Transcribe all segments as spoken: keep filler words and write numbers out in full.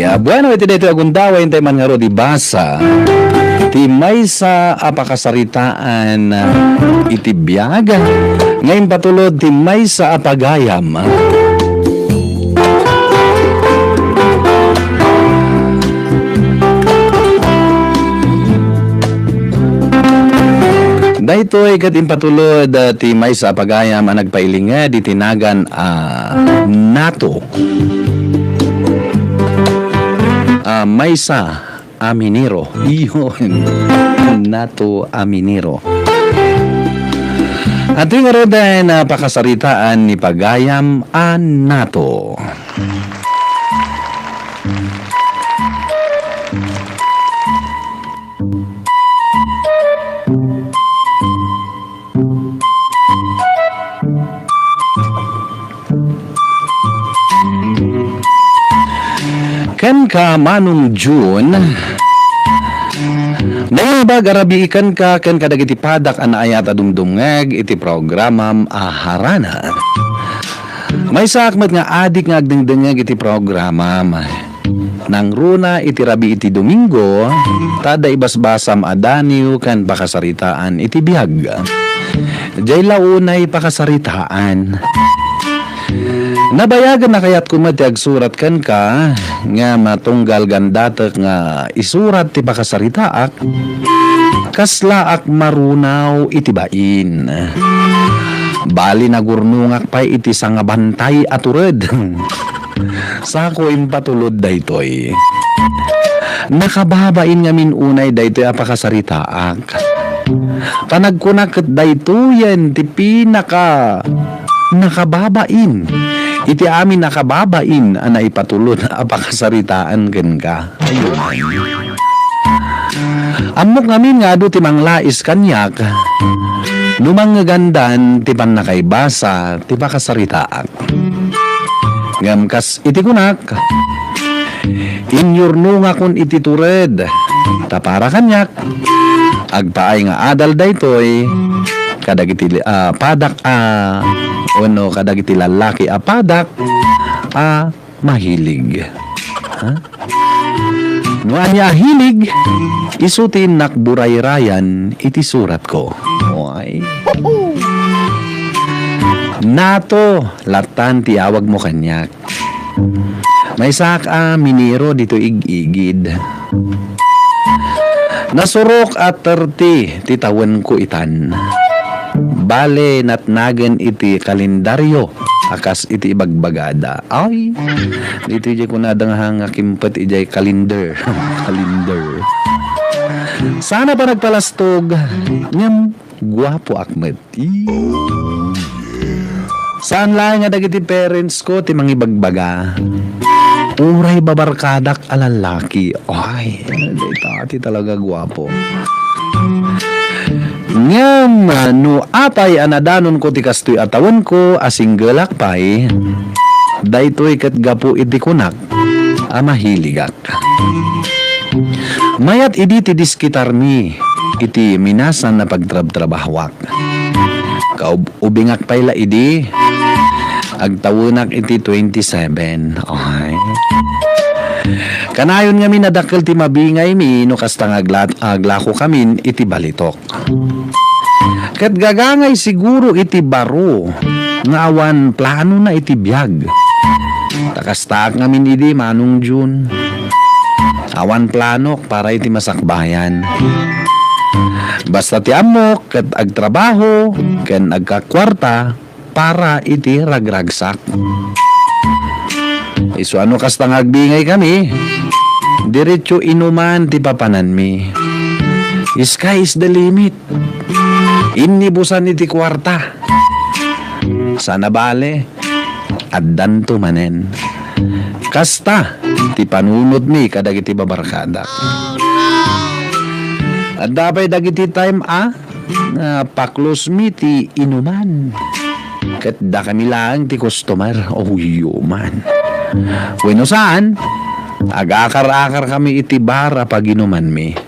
Ya, bueno, iti daytoy a gundaway, intay man ngarud ibasa ti maysa a pakasaritaan iti biag nga impatulod ti maysa a pagayam. Daytoy ket impatulod, ah, ti maysa a pagayam a nagpailinged iti nagan a Nato. Ah, maysa a minero. Iyon. Nato a minero. Atoy ngaruden a pakasaritaan ni pagayam a Nato. Kenka, Manong June, naimbag a rabii kenka ken kadagiti padak a naayat a dumdumngeg iti programam a Harana. Maysaak met nga adik nga agdengdengngeg iti programam. Nangruna iti rabii iti Domingo, ta adda ibasbasam a daniw ken pakasaritaan iti biag. Diay la unay pakasaritaan. Nabayagen a kayatko met ti agsurat kenka, ngem tunggal gandatek nga isurat ti pakasaritaak, kaslaak marunaw iti bain. Bali, nagurnongak pay iti sangabantay a tured. Sako impatulod daytoy. Nakababain ngamin unay daytoy a pakasaritaak. Panagkunak ket daytoyen ti pinaka nakababain iti amin a kababain a naipatulod a pakasaritaan kenka. Ammok ngamin nga adu ti manglais kaniak no mangngegandan ti pannakaibasa ti pakasaritaak. Ngem kas iti kunak, inyurnongakon iti tured, ta para kaniak, agpaay nga adal daytoy kadagiti, ah, padak a, wenno kadagiti lallaki a padak a mahilig. Ha? No ania a hilig, isu ti innak burayrayan iti suratko. Oy. Nato, lattan ti awagmo kaniak. Maysaak a minero ditoy ig-igid. Nasurok a thirty ti tawenko itan. Bale, natnagen iti kalendaryo a kas iti ibagbagada. Ay, ditoy diay kunada nga, nga kimpet idiay calendar. Calendar. Sana panagpalastog, ngem guapoak met. Saan laeng nga dagiti parents ko ti mangibagbaga. Uray babarkadak a lallaki. Ay, dayta ti talaga guapo. Ngem, no apay a nadanonko ti kastoy a tawenko a singgelak pay, daytoy ket gapu iti kunak a mahiligak. Mayat idi ti diskitarmi iti minasan a pagtrabtrabahoak. Kaub-, ubingak pay la idi. Agtawenak iti twenty-seven. Okay. Kanayon ngamin a dakkel ti mabingaymi no kasta nga agla-, aglakokamin iti balitok. Ket gagangay siguro iti baro nga awan planona iti biag. Ta kastaak ngamin idi, Manong June. Awan planok para iti masakbayan. Basta ti ammok ket agtrabaho ken agkakuarta para iti ragragsak. Isu a no kasta nga agbingaykami, diretso inuman ti papananmi. Sky is the limit. Innibusan iti kuarta. Sana bale, addanto manen. Kasta ti panunotmi kadagiti babarkadak. Adda pay dagiti time a, ah, paklosmi ti inuman. Ket dakami laeng ti customer. Uyo man. Wenno saan, agakar-akar kami iti bar a paginumanmi.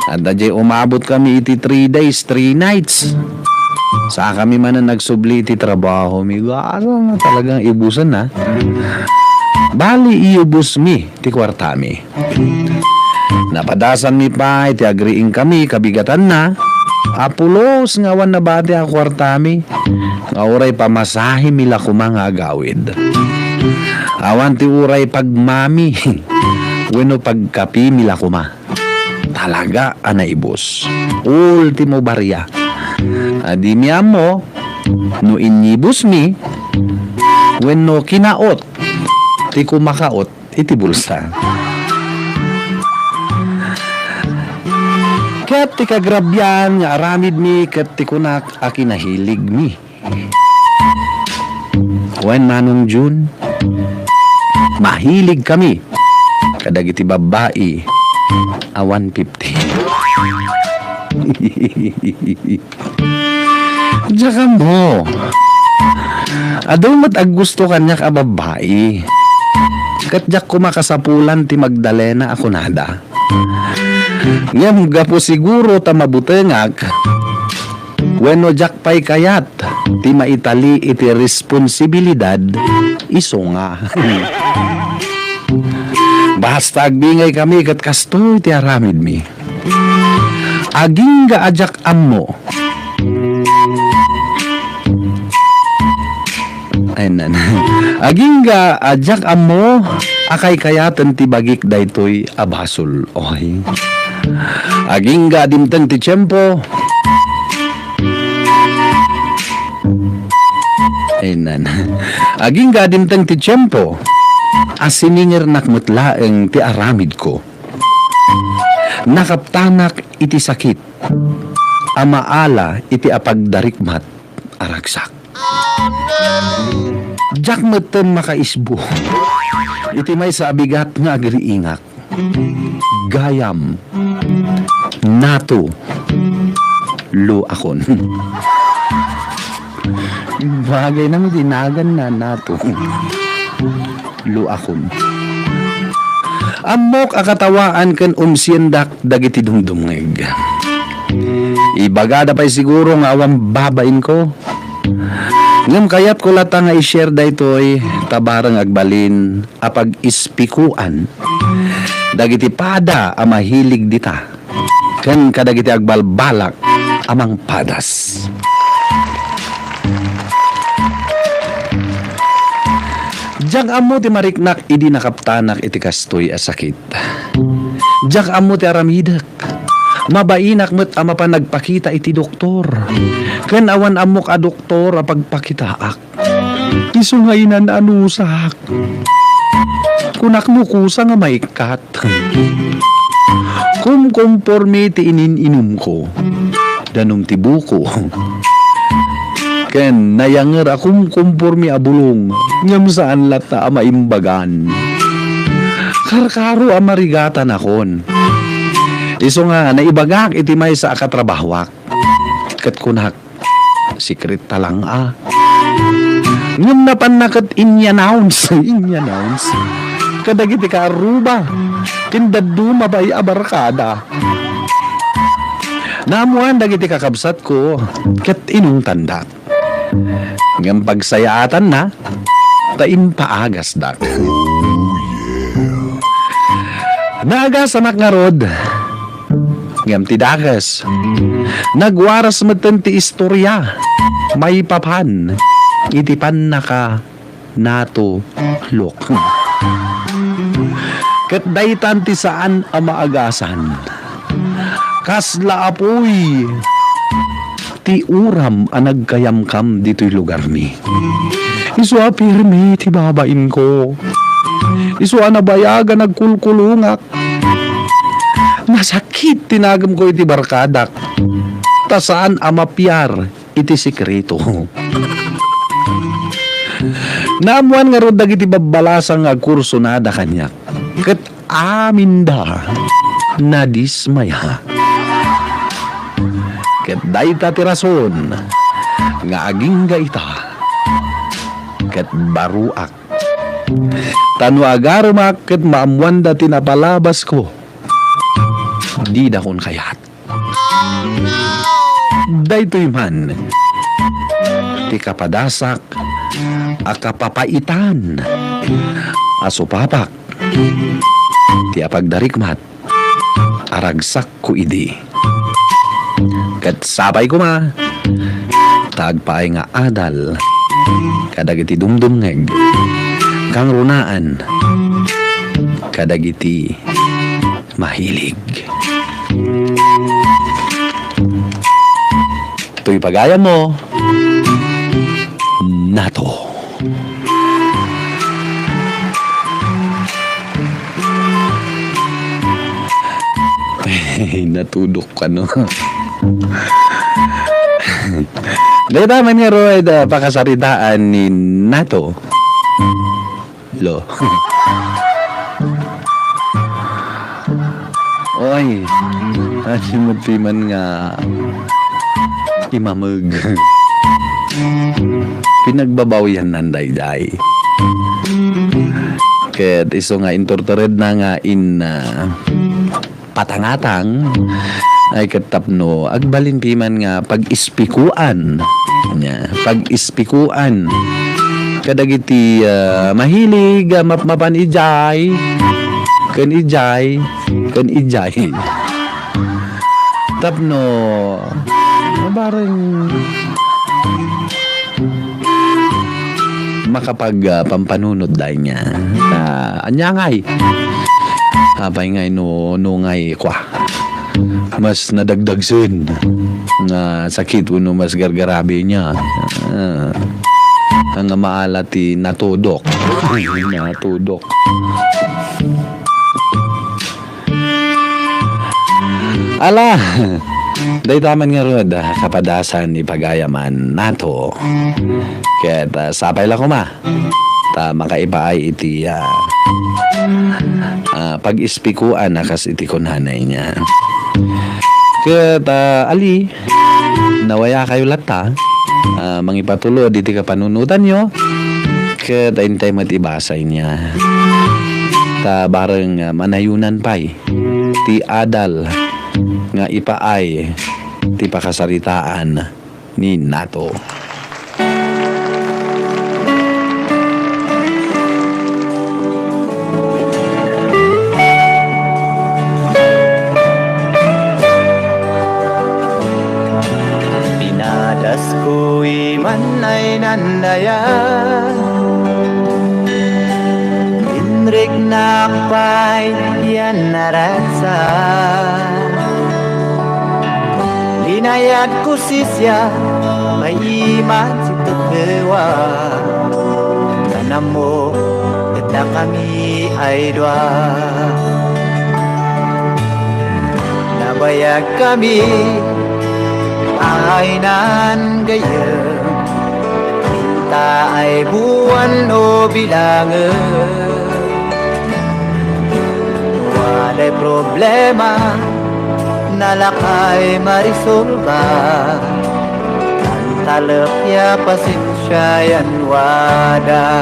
Adda diay umabot kami iti three days, three nights. Sa kami manen nagsubli iti trabaho, amigo. Asa nga talagang ibusan, ha? Bali, iyubosmi ti kuartami. Napadasanmi pay ti agriingkami kabigatanna a pulos nga awan nabati a kuartami nga uray pamasahemi la koma nga agawid. Awan ti uray pagmami wenno pagkapimi la koma. Talaga a naibos. Ultimo baria. A dimi ammo no inyibosmi wenno kinaot ti kumakaot iti bulsa. Ket ti kagrabian nga aramidmi ket ti kunak a kinahiligmi. Wen, Manong Jun, mahilig kami kadagiti babbai a one fifty. Diak ammo. Adu met aggusto kaniak a babbai. Ket diak koma kasapulan ti Magdalena a kunada. Ngem gapu siguro ta mabutengak, wenno diak pay kayat ti maitali iti responsibilidad, isu nga. Basta agbingay kami ket kastoy ti aramidmi. Agingga a diak ammo. Ay, nan. Agingga a diak ammo a kaykayaten ti bagik daytoy a basol. Oy. Agingga a dimteng ti tiempo. Ay, nan. Agingga a dimteng ti tiempo a siningernak met laeng ti aramidko. Nakaptanak iti sakit a maala iti apagdarikmat a ragsak. Diak metten makaisbo iti maysa a bigat nga agriingak. Gayam, nato, luakon. Bagay na met ti naganna, nato. Luakon. Ammok a katawaan ken umsiendak dagiti dumdumngeg. Ibagada pay siguro nga awan babainko. Ngem kayatko latta nga i-share daytoy ta bareng agbalin a pag-ispikoan dagiti pada a mahilig dita ken kadagiti agbalbalak a mangpadas. Diak ammo ti mariknak idi nakaptanak iti kastoy a sakit. Diak ammo ti aramidek. Mabainak met a mapan nagpakita iti doktor. Ken awan ammok a doktor a pagpakitaak. Isu nga inan-anusak. Kunak no kusa nga maikkat. Kumkompormi ti inin-inumko. Danum ti buko. Ken nayanger a kumkompormi a bulong, ngem saan latta a maimbagan. Karkaro a marigatanakon. Isu nga, naibagak iti maysa a katrabahoak. Ket kunak, "Secret ta lang a." Ngem napanna ket inyanaws, inyanaws kadagiti kaarruba ken dadduma pay a barkada. Naammoan dagiti kakabsatko ket inungtandak. Ngem pagsayaatanna, ta impaagasdak. Naagasanak ngarud. Ngem ti dakes, nagwaras metten ti istoria maipapan iti pannaka natulok. Ket daytan ti saan a maagasan. Kasla apuy ti uram a nagkayamkam ditoy lugarmi. Isu a pirmi ti babainko. Isu a nabayag a nagkulkulongak. Nasakit ti nagemko iti barkadak. Ta saan a mapiar iti sekreto. Naammoan ngarud dagiti babbalasang nga agkursunada kaniak. Ket aminda nadismaya. Ket dayta ti rason nga agingga ita ket baroak. Ta no agarumak ket maammoanda ti napalabasko, didakon kayat. Daytoy man ti kapadasak a kapapaitan a supapak ti apagdarikmat a ragsakko idi. Ket sapay koma ta agpaay nga adal kadagiti dumdumngeg, kangrunaan kadagiti mahilig. Toy pagayammo, Nato. Natudok, ano? Dayta man nga ruway da pakasaritaan ni Nato. Lo. Oy, asimot ti man nga imameg. Pinagbabawiannan daydiay. Ket isu nga inturturedna nga in, ah, patangatang, ay ket tapno agbalin piman nga pag-ispikuan. Nya, pag-ispikuan. Kadagiti, ah, mahilig, ah, mapmapan ijay, ken ijay, ken ijay. Tapno, bareng makapag, ah, pampanunot dayta. Ah, ania ngay? Apay ngay no, no ngay kua? Mas nadagdagsen nga sakit wenno mas gargarabi nia. Ah, nga maala ti natudok. Natudok. Ala, dayta man ngarud, ah, kapadasan ipagayaman nato. Ket, ah, sapay la koma ta makaipaay iti, ah, ah, pag-ispikuan a kas iti kunanay nia. Ket, ah, ali, nawayakayo latta, ah, mangipatulod iti kapanunotanyo, ket intay met ibasa inia. Ta bareng, ah, manayonan pay ti adal nga ipaay ti pakasaritaan ni Nato. Pinadaskoy man ay nandaya. Inriknak pay yan naragsak. Linayadko sisya, maiman si Tukewa. Kanamo, ket kami ay dua. Nabayag kami, ay nan gayyem. Inta ay buwan no bilangen. Waday problema, nalakay marisolba. Antalek ya pasensia yan wada.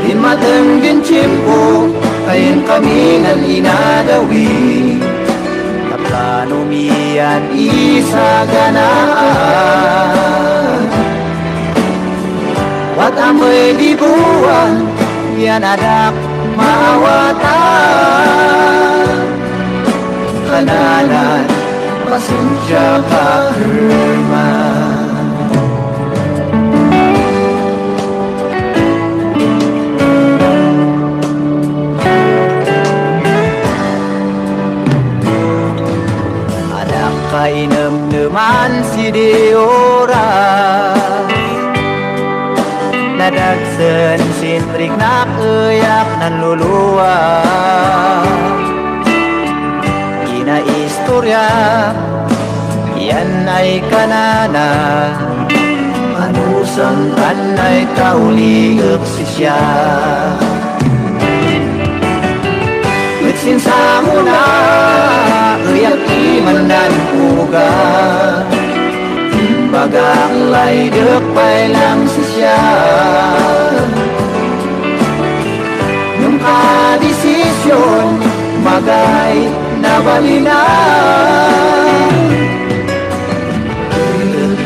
Dimmateng din tiempo, kayen kami ngan inadawi. Tapno miyan isaganaan. Wat amoy di buwan, yan adak maawatan. Kananan, pasensia ka, Herman. Adak kainemneman sidi oras. Nadagsen sinriknak eyak nanluluas. Kinaistorya, yan ay kanana. Anusang kan ay tauliek sisya. Ket sinsango na, eyak ti mannan uga. Imbagak laydek pay lang sisya. Ngem kadesision, magay nabalina.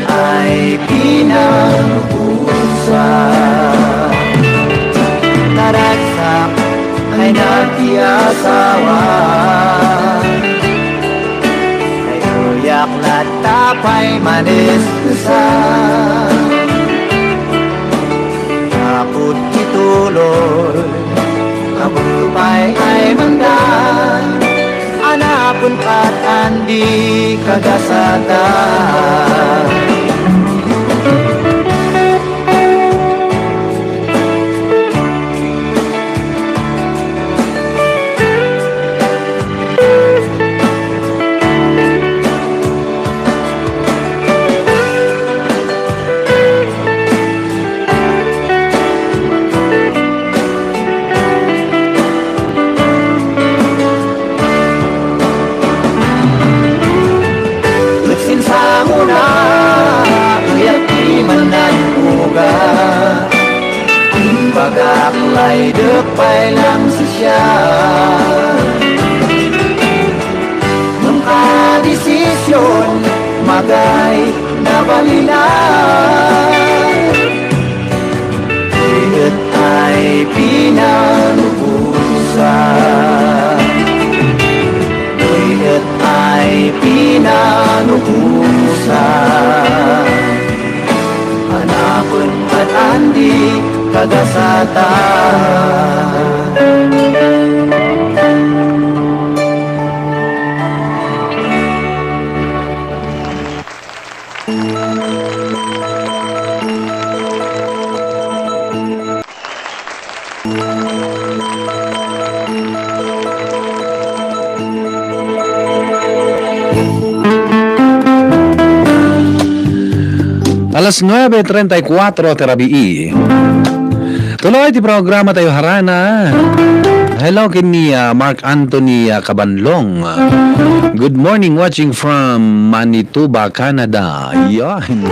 Ay pinarusa. Ti asawa, daytoyak latta pay manesnesan. Apo ti tuloy, apo pay ay mangdan, anapon kat andi kagasatan. Nagsinsangona, kayat ti mannannuga. Imbagak laydek pay lang sisya. Ngem a desisyon, magay nabalina. Dayta ay pinanupusan. Dayta ay pinanupusan. Anapon kat andi kagasatan. Alas nuebe treinta y cuatro ti rabii. Tuloy ti programa tayo harana. Hello, ken ni, ah, Mark Anthony, ah, Cabanlong. Good morning, watching from Manitoba, Canada. Yan.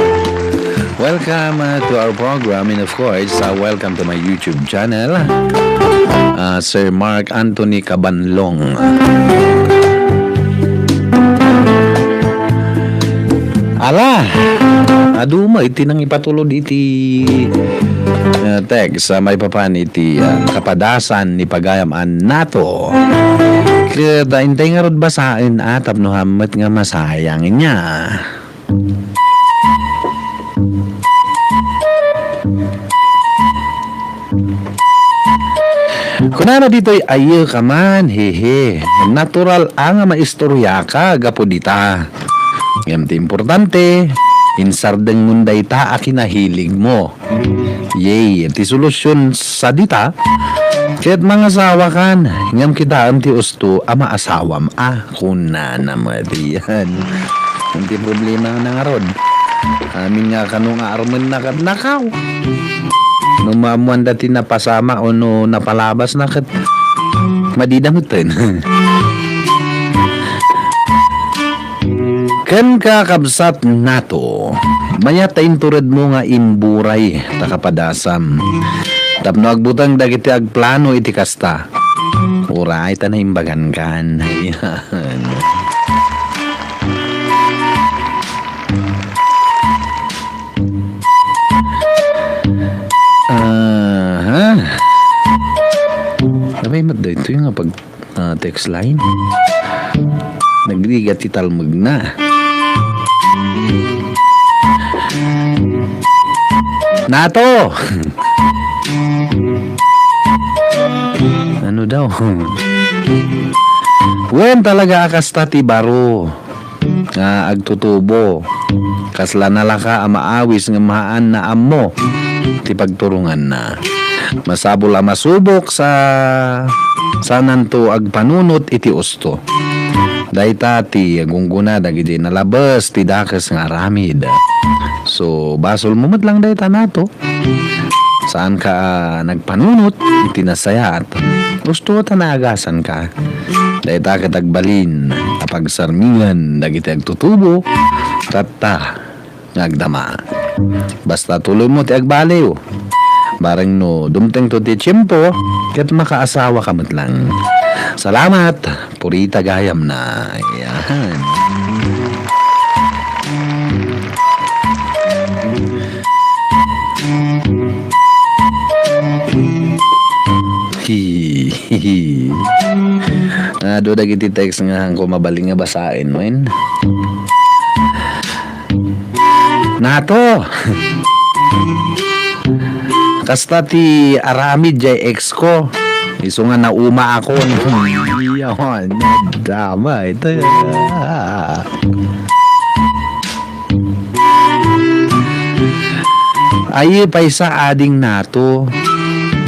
Welcome, uh, to our program, and of course, uh, welcome to my YouTube channel, uh, Sir Mark Anthony Cabanlong. Ala, adu met iti nangipatulod iti, uh, text, uh, maipapan iti, uh, kapadasan ni pagayam a Nato. Ket, uh, intay ngarud basaen, a, tapno hammet nga masayang niya. Kunana ditoy, "Aye ka man, hehe. Natural a nga maistoryaka gapu dita. Ngem ti importante, insardengmon dayta a kinahiligmo." Yay, ti solusyon sadita, ket mangasawakan, ngem kitaem ti usto a maasawam a, kunana met. Yan. Ti problema nga nangarud. Amin nga kano nga armenna ket nakaw. No maammoanda ti napasama o no napalabasna ket madida metten. Ken kakabsat Nato, mayat ta inturedmo nga imburay ta kapadasam. Tapno agbuteng dagiti agplano iti kasta. Uray ta naimbagankan. Ayan. Aha. Abay, met daytoy nga pag, ah, text line. Nagrigat ti talmegna. Nato! Ano daw? Wen, talaga a kasta ti baro nga agtutubo. Kasla nalaka a maawis ngem haan naammo ti pagturonganna. Masapul a masubok sa sananto agpanunot iti usto. Dayta ti gungguna dagiti nalabes ti dakes nga aramid. So, basolmo met lang dayta, Nato. Saanka a nagpanunot iti nasayaat. Usto ta naagasanka. Dayta ket agbalin a pagsarmingan dagiti agtutubo, tatta nga agdama. Basta tuloymo ti agbaliw. Bareng no dumtengto ti tiempo, ket makaasawaka met lang. Salamat. Purita gayamna. Ayan. Adu dagiti text nga haanko mabalin nga basaen, wen. Nato! Kasta ti aramid jay ex ko. Isu nga naumaakon. Yawan, damay. Ay, paysa ading nato.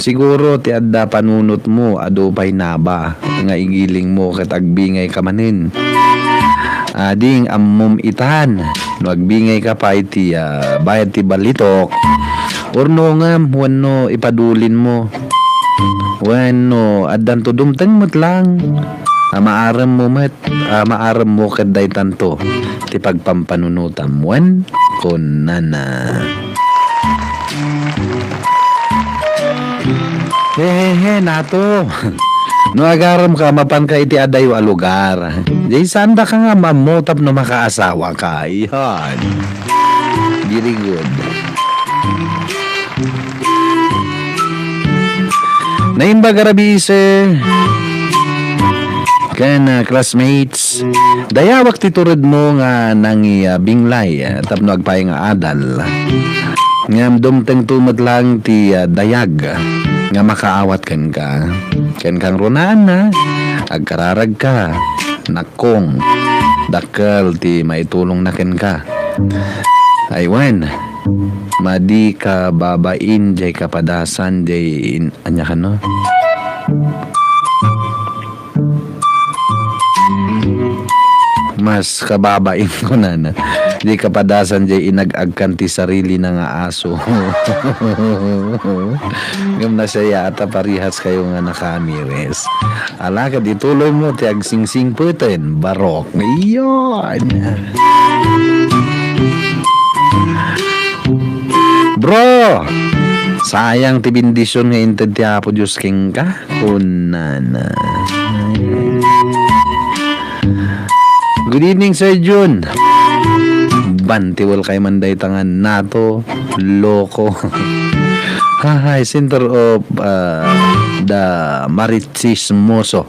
Siguro ti adda panunotmo, adu pay naba nga igilingmo ket agbingayka manen. Ading ammom itan, no agbingayka pay ti, ah, bayad ti balitok, urnongem wenno ipadulinmo. Wenno addanto, dumteng met lang. A, maaremmo met, a, maaremmo ket daytanto ti pagpampanunotam, wen? Kunana. Hehehe, nato. No agaremka, mapanka iti adayo a lugar. Jay, saandaka nga maammo tapno makaasawaka. Iyan. Very good. Naimbag a rabii ken, ah, classmates, dayawak ti turedmo nga nangi-, ah, binglay, ah, tapno agpaay nga adal. Ngem dumtengto met lang ti, ah, dayag nga makaawat kenka. Ken kangrunaanna, agkararagka, nakkong, dakkel ti maitulongna kenka. Ay wen, madi ka babain jay kapadasan jay in-, ania kano? Mas kababain kunana. Jay kapadasan jay inag-agkan ti sarilina nga aso. Ngem nasayaat a parihaskayo nga nakaamires. Ala, ket ituloymo ti agsingsingpeten, barok. Iyon. Bro, sayang ti bendision nga inted ti Apo Dios kenka. Kunana. Good evening, Sir Jun. Bantiwel kay man dayta nga nato, loko. Hahay, center of, ah, the marichismoso.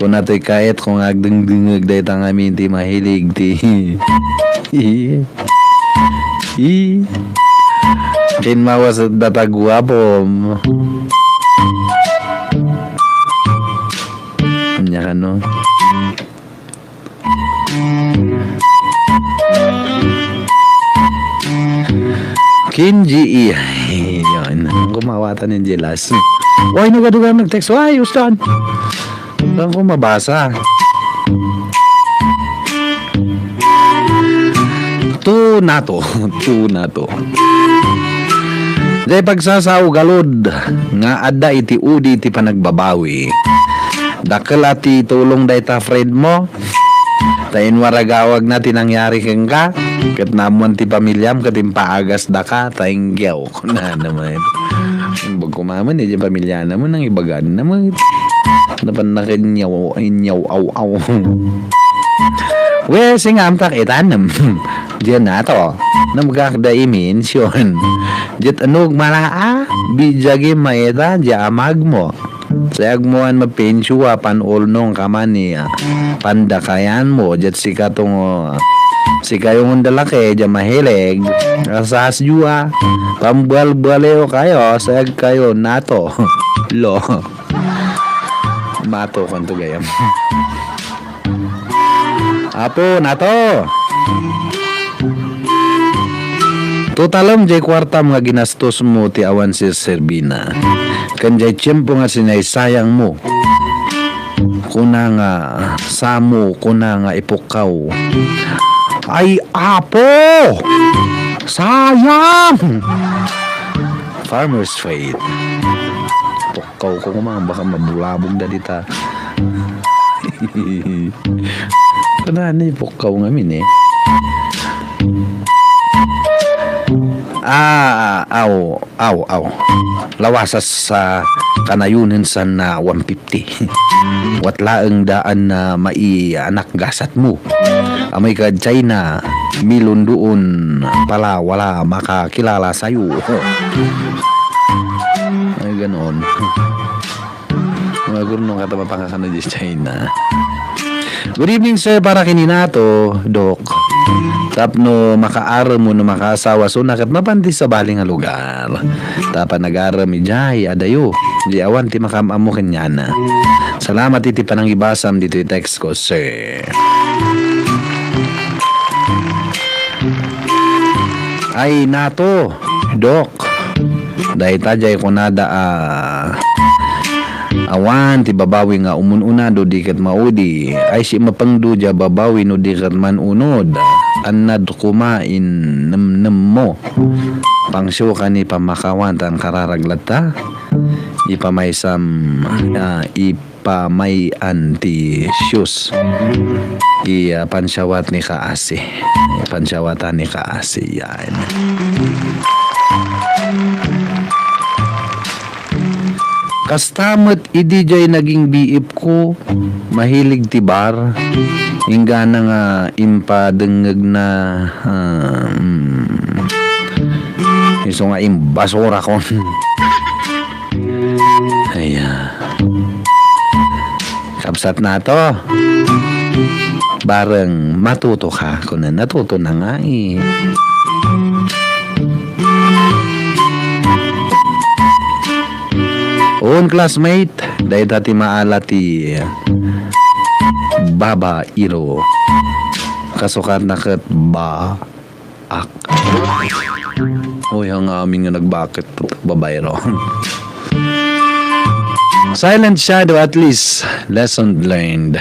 Kuna toy kayat ko nga agdengdengeg dayta ngamin ti mahilig ti I. Kinmawas data guapom. Ania kano? Kinji, iya. Yan. Kumawatan ni Jelas. Uy, nagadugan nag-text. Ay, ustan. Saan ko mabasa? Tu nato. Tu nato. Jay pagsasao, galud nga adda iti udi ti panagbabawi. Dakkel a ti tulong dayta friend mo. Ta inwaragawagna ti nangyari kenka. Ket naammoan ti pamiliam ket impaagasdaka. Thank you. Kunana met. Imbag ko manen, idiay pamiliana met, nang ibaganna met. Napan na ken inyaw, inyaw, aw, aw. Well, singam tak itanem. Diyan na to. Namgak da imension. Jet anug mala a, bijagi maita, diya amag mo. Sayag mo an mapensyo a pan-ulnong ka man ni, ah, pandakayan mo, jet sika tungo, sikayo ngon dalaki, diya mahilig, asas juwa, pambual-bualiw kayo, sayag kayo, nato, lo. Mato, kanto gayam. Apo, nato! Totalem jay kuartam nga ginastos mo ti awan serserbina. Ken jay tiempo nga sinaysayang mo. Kuna nga samo, kuna nga ipukkaw. Ay, apo! Sayang! Farmer's faith. Pukkaw ko nga, baka mabulabog da dita. Kunana, ipukkaw ngamin eh. Ah, aw, aw, aw. Lawasas sa kanayonen san na one fifty. Wat laeng daan na maianak gasat mo. Amay ka China, milunduon pala wala makakilala sayo. Ay, ganon. Agurnong ka ta mapangakano di China. Good evening, sir. Para ken ni Nato, Doc. Tapno makaarem wenno makaasawa, suna ket mapan ti sabali nga lugar. Ta panagarem idiay adayo, di awan ti makaam-ammo kenkuana. Salamat iti panangibasam ditoy text ko, sir. Ay, Nato, Doc. Dayta jay kunada a awan ti babawi nga umun-unad no di ket maudi. Ay, simmapengdo jay babawi no di ket man-unod. Annad koma in nemnemmo. Pangsiw ken ni pammakawan tan kararag latta. Ipamaysam, ah, ip- pamay-an ti shoes. Ti, ah, pansyawat ni Kaasi. Pansyawatan ni Kaasi, yan. Kasta met idi jay naging B F ko, mahilig ti bar. Inggana nga impadengngegna, ah, mm, isu nga imbasurakon. Aya. Kabsat nato. Bareng matuto ka. Kuna natuto na nga eh. Un classmate, dayta ti maala ti babaero. Kasukatna ket ba- Ak. Uy, ang amin nga nagbakit, babaero. Silent shadow, at least lesson learned.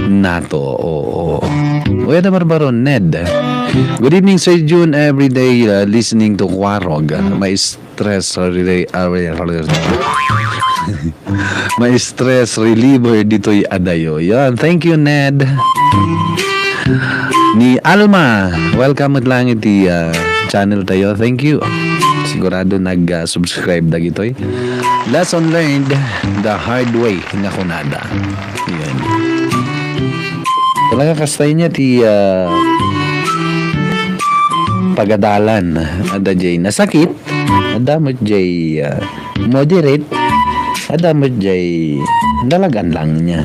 Nato, oo. Uy, ada barbaro, Ned. Good evening, Sir Jun. Every day, uh, listening to Kwarog. May stress relay, uh, may stress reliever ditoy adayo. Yan. Thank you, Ned. Ni Alma, welcome met lang iti, ah, channel tayo. Thank you. Sigurado nag, ah, subscribe dagitoy. Lesson learned the hard way nga kunada. Yan. Talaga kasta niya ti, ah, pagadalan. Ada jay nasakit, adda met jay, ah, moderate, adda met jay nalagan lang niya.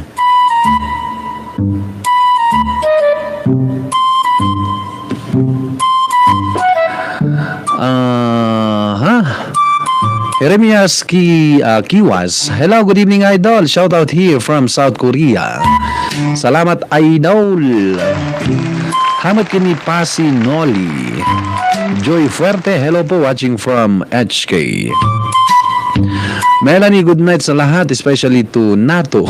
Aha. Jeremias Ki-, ah, Kiwas. Hello, good evening, idol. Shout out here from South Korea. Salamat, idol. Hamat kini Pasi Noli. Joy Fuerte, hello po, watching from H K. Melanie, good night sa lahat, especially to Nato.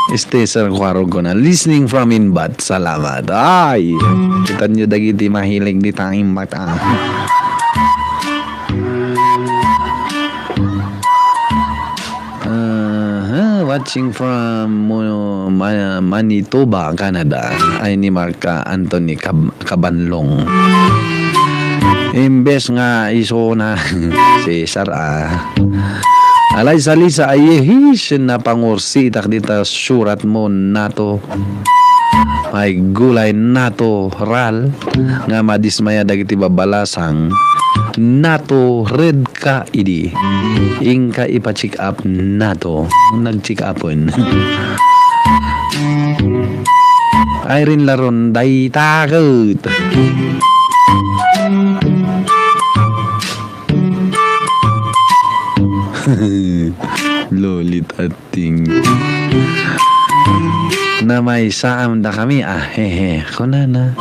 Este, Sir Kwarog ko na. Listening from Inbat. Salamat. Ay, kita nyo dagiti mahilig di tayong mata. Aha, watching from Mo-, Ma-, Manitoba, Canada. Ay ni Mark, ah, Anthony Cab-, Kabanlong. Imbes nga isuna, Cesar, ah. Alay salisa, ayehis, napangursitak dita surat mo, Nato. May gulay natural nga madismaya dagiti babalasang. Nato red ka idi. Inka ipa-check up nato. Nag-check upon. Irene Laron, dayta ket. Lolit at Ting. Namaysaam da kami, ah, hehe, kunana.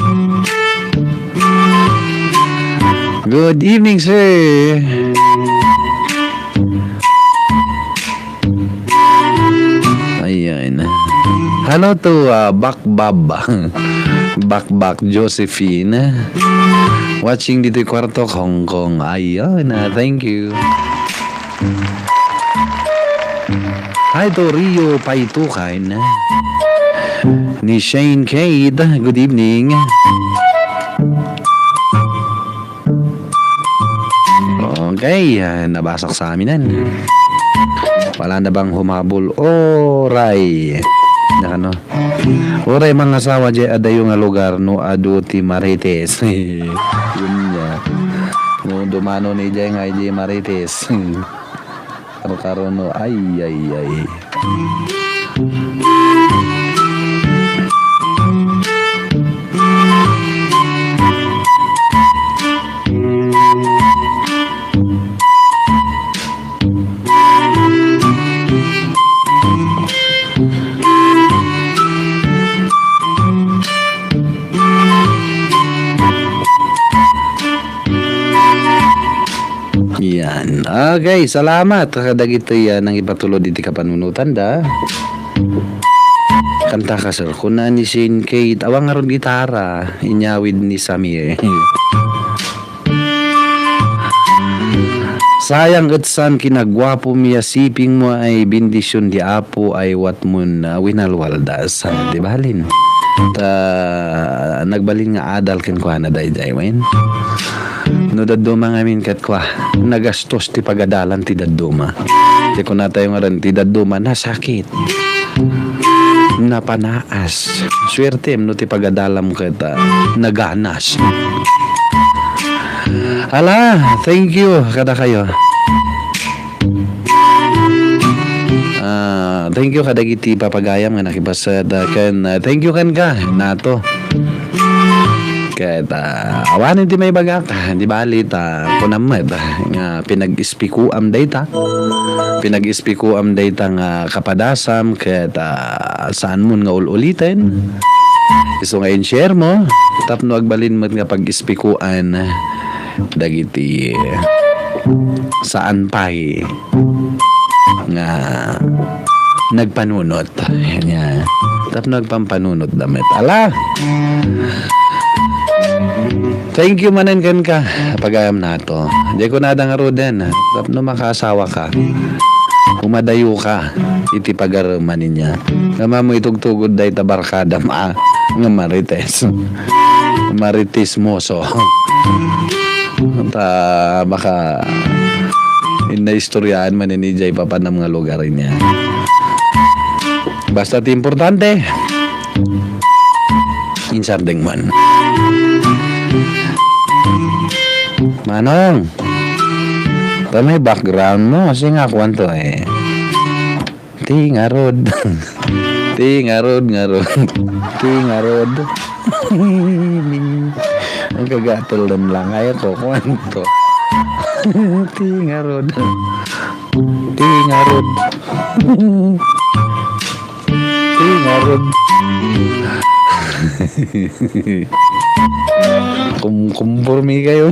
Good evening, sir. Ayan. Hello to, ah, Bakbab. Bakbak Josephine. Watching dito'y kwarto, Hong Kong. Ayan, ah, thank you. Hi to Rio Paitukan. Ni Shane Cade, good evening. Okay, ah, nabasak sa aminan. Wala na bang humabol? Oray. Nakano? Uray mangasawa jay adayo nga lugar no adu ti Marites. Yun niya. No dumano ni jay nga jay Marites. Karkarono, ay, ay, ay. Yan. Okay, salamat kadagitoy, ah, nangipatulod iti kapanunotanda. Kanta ka, sir. Kuna ni Shane Kate, awan ngarud gitara, inyawid ni Samir. Sayang et saan kinaguapo mi a siping mo ay bendision di Apo ay watmon, ah, winalwaldas. Ah, di balin. Ta, nagbalin nga adal kenkuana daydiay, wen? No dadduma ngamin ket kua, nagastos ti pagadalam ti dadduma. Ti kunatayo nga ren, ti dadduma, nasakit. Napanaas. Suertem no ti pagadalam ket, ah, naganas. Ala, thank you kadakayo. Ah, thank you kadagiti papagayam nga nakipasada ken, ah, thank you kenka, Nato. Ket, ah, awanen ti maibagak, ah, di bali ta kunam met, ah, nga pinag-ispikuam dayta. Pinag-ispikuam dayta nga kapadasam ket, ah, saanmon nga ul-uliten. Isu nga in-share mo tapno agbalin met nga pag-ispikuan dagiti saan pay nga nagpanunot. Ania, tapno agpampanunotda met. Ala! Thank you manen kenka, pagayam Nato. Di kunada ngaruden, tapno makaasawa ka. Umadayo ka iti pagaruman niya. Nga mamo itugtugod dayta barkadam a nga marites. Marites moso. Ta baka inna istoryaan man ini jay papanam nga lugar niya. Basta ti importante, insardeng man. Manong, ta may background mo, singa kuan to eh. Ti ngarud. Ti ngarud, ngarud. Ti ngarud. Ang kagatol dan lang. Ayaw ko, kuan to. Ti ngarud. Ti ngarud. Ti ngarud. Kum-, kumporme kayo.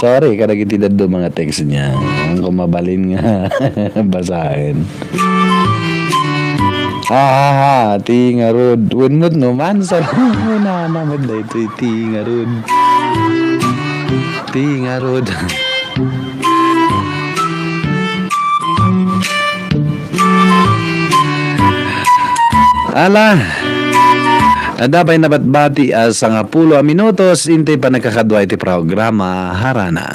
Sorry, kadagiti dadduma nga text niya. Ang kumabalin nga basahin. Ha, ha, ha, ti ngarud. Wenno no man, sa-, wala naman daytoy, ti ngarud. Ti ngarud. Ala, adda pay nabatbati a sangapulo a minutos, intoy pannakakadua iti programa, Harana.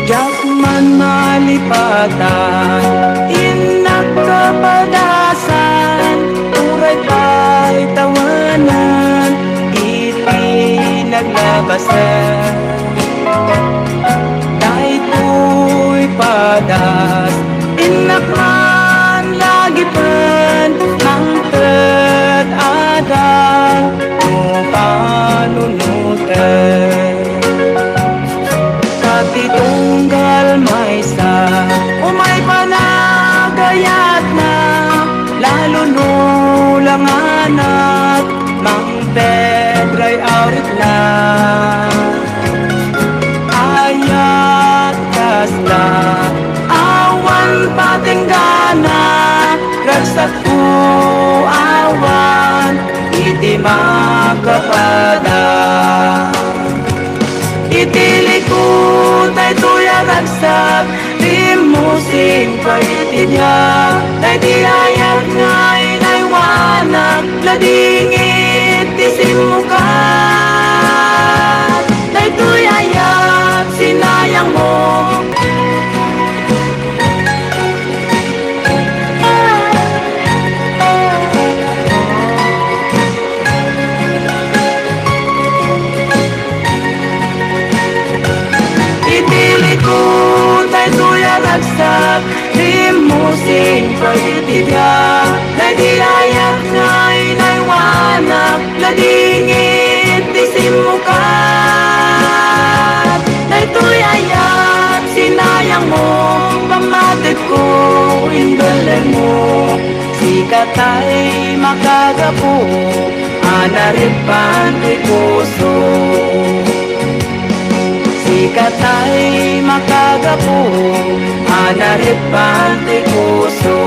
Diak man malipatan, innak kapadasan, uray pay tawanan, iti naglabasan. Daytoy padas, innak man lagipen, mangted adal, no panunoten. Ket ti tunggal maysa, umay panagayatna, lalo no langanak, mangpedray awritna. Ayat kasta, awan patinggana, ragsakko awan iti makapada. Iti likutay toy a ragsak, rimmusing pay iti dia, daydi ayat nga inaywanak, Dingit ti simmukat, daytoy ayat sinayangmo. Iti likod daytoy a ragsak, immusing pagitida, daydi ayat nga inaywanak, nadingit ti simmukat. Daytoy ayat sinayangmo, pammatikko, imbellenmo. Sikatay makagapu a narippan ti puso. Sikatay makagapu a narippan ti puso.